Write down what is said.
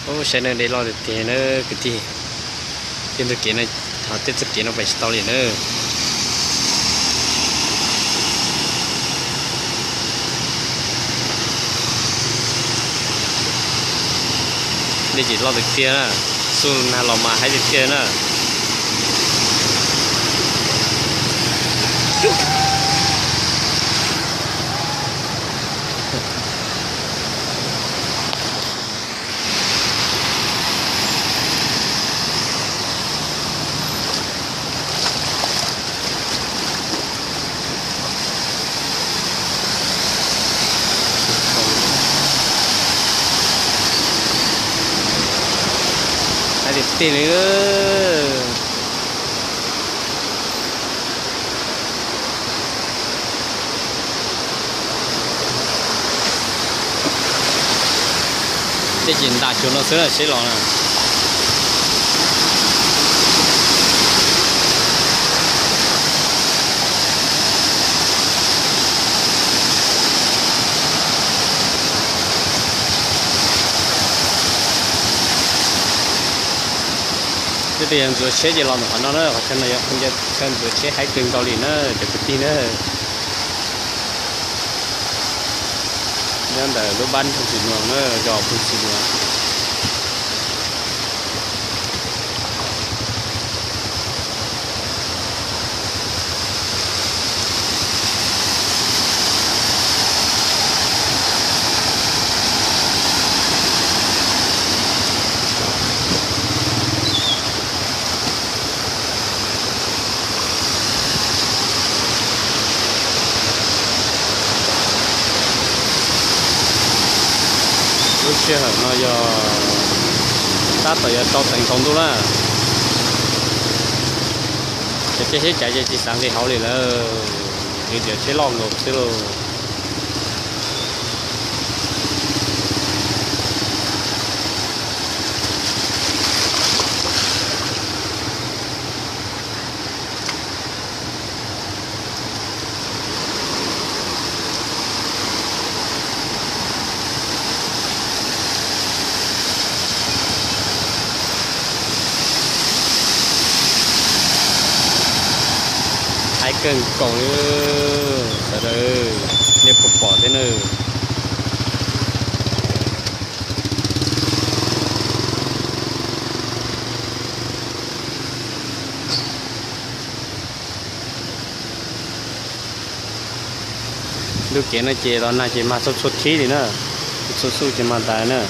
Ub, saib na, dej loj tiag tiag na kwv tij. Tej txoj kev no, tej txoj kev no pais tsis tau li na. Dej ces loj tiag tiag na, xub nag los mas haib tiag tiag na. Haib tiag tiag li. Tej ces ntas cuag no xwb na, seb los na. Tej tus yog ntxuav tsheb ces los ntawm qhov no na, qhov chaw no yog qhov chaw ntxuav tsheb haib kawg nkaus li na cov kwv tij na. Nyob ntawm lub npab Phooj Xwm Nuas na, zos Phooj Xwm Nuas. Lub sij hawm no yog tab tom yuav rau teev tsaus ntuj na. Cov tsheb cav ces tsis xav nqis hauv li lawm, nqis tias tsheb loj nkaus xwb lauj. Haib kawg nkaus li sawv daws, nej puas pom thiab na. Lub kev no ces los nag ces mag txhua txhua khib li na, txhua xuj ces mag tas na.